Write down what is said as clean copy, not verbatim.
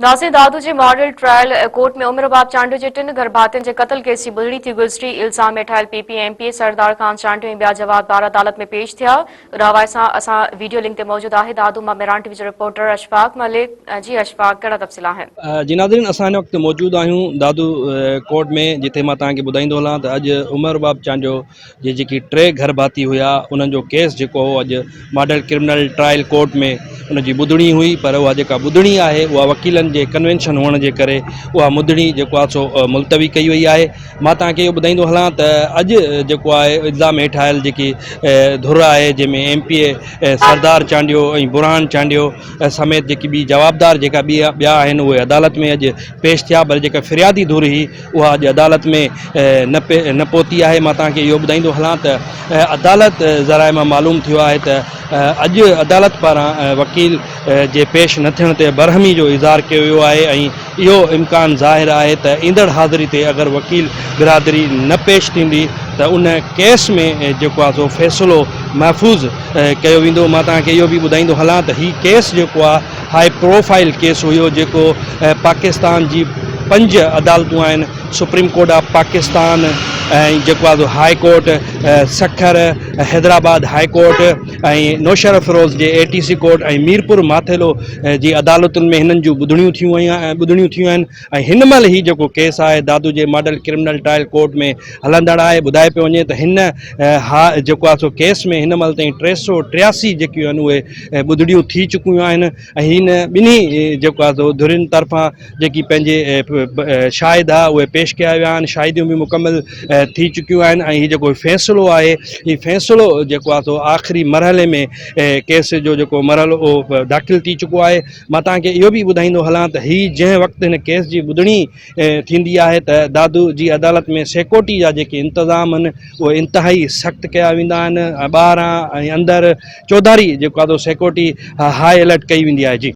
ناظرين دادو جي model trial court ۾ عمر رباب چانڊيو جي ٽن گهرڀاتين جي قتل ڪيس جي ٻڌڻي ٿي گذري، الزام هيٺ آيل P P M P A Sardar Khan Chandio ۽ ٻيا جوابدار عدالت ۾ پيش ٿيا. ان حوالي سان اسان ويڊيو لنڪ تي موجود آهي دادو مان ميران ٽي وي جو رپورٽر اشفاق ملڪ جي اشفاق ڪهڙا تفصيل آهن. جي ناظرين اسان هن وقت موجود آهيون دادو ڪورٽ ۾ جتي مان توهان کي ٻڌائيندو هلان ته اڄ عمر رباب چانڊيو جي جيڪي ٽي گهر ڀاتي هيا انهن جو ڪيس جيڪو هو اڄ ماڊل ڪرمنل ٽرائل ڪورٽ ۾ ان جي ٻڌڻي هئي پر اها جيڪا ٻڌڻي آهي اها وڪيلن جي ڪنوينشن هئڻ جي ڪري اها مڌڻي جيڪو آهي سو ملتوي ڪئي وئي آهي مان توهان کي اهو ٻڌائيندو هلان ته اڄ جيڪو آهي الزام هيٺ آيل جيڪي ڌر آهي جنهن ۾ M P A Sardar Chandio ۽ Burhan Chandio سميت جيڪي ٻي جوابدار جيڪا ٻي ٻيا آهن اهي عدالت ۾ اڄ پيش ٿيا پر جيڪا فريادي ڌر هئي اها اڄ عدالت ۾ نه نه پهتي آهي مان توهان کي اهو ٻڌائيندو هلان ته عدالت ذرائع مان معلوم ٿيو آهي ته اڄ عدالت پاران وڪيل جي پيش نه ٿيڻ تي برهمي جو اظهار ڪيو ويو آهي ۽ اهو امڪان ظاهر آهي ته ايندڙ حاضري تي اگر وڪيل برادري نه پيش ٿيندي ته ان ڪيس ۾ جيڪو آهي سو فيصلو محفوظ ڪيو ويندو مان توهان کي اهو به ٻڌائيندو هلان ته هي ڪيس جيڪو آهي هاء پروفائيل ڪيس هيو جيڪو پاڪستان جي پنج عدالتون آهن سپريم ڪورٽ آف پاڪستان ۽ جيڪو آهي high court Sukkur Hyderabad high court ۽ Naushahro Feroze جي اي ٽي سي ڪورٽ ۽ ميرپور ماٿيلو جي عدالتن ۾ هنن جون ٻڌڻيون ٿيون ويون ۽ ٻڌڻيون ٿيون آهن ۽ هن مهل هي جيڪو ڪيس آهي دادو جي ماڊل ڪرمنل ٽرائل ڪورٽ ۾ هلندڙ آهي ٻڌايو پيو وڃي ته هن ها جيڪو آهي سو ڪيس ۾ هن مهل تائين 383 جيڪيون آهن اهي ٻڌڻيون ٿي چڪيون آهن ۽ هن ٻنهي جيڪو آهي سو ڌرين طرفان جيڪي پنهنجي شاهد آهي اهي پيش ڪيا ويا آهن شاهديون به مڪمل ٿي چڪيون آهن ۽ هي جيڪو فيصلو آهي هي فيصلو جيڪو آهي سو آخري مرحلي ۾ ڪيس جو جيڪو مرحلو اهو داخل ٿي چڪو آهي مان توهان کي اهو به ٻڌائيندو هلان ته هي جنهن وقت هن ڪيس جي ٻڌڻي ٿيندي آهي ته دادو جي عدالت ۾ سيڪورٽي جا جيڪي انتظام آهن اهي انتهائي سخت ڪيا ويندا آهن ۽ ٻاهران ۽ اندر چوڌاري جيڪو آهي سو سيڪورٽي هاء الرٽ ڪئي ويندي آهي جي.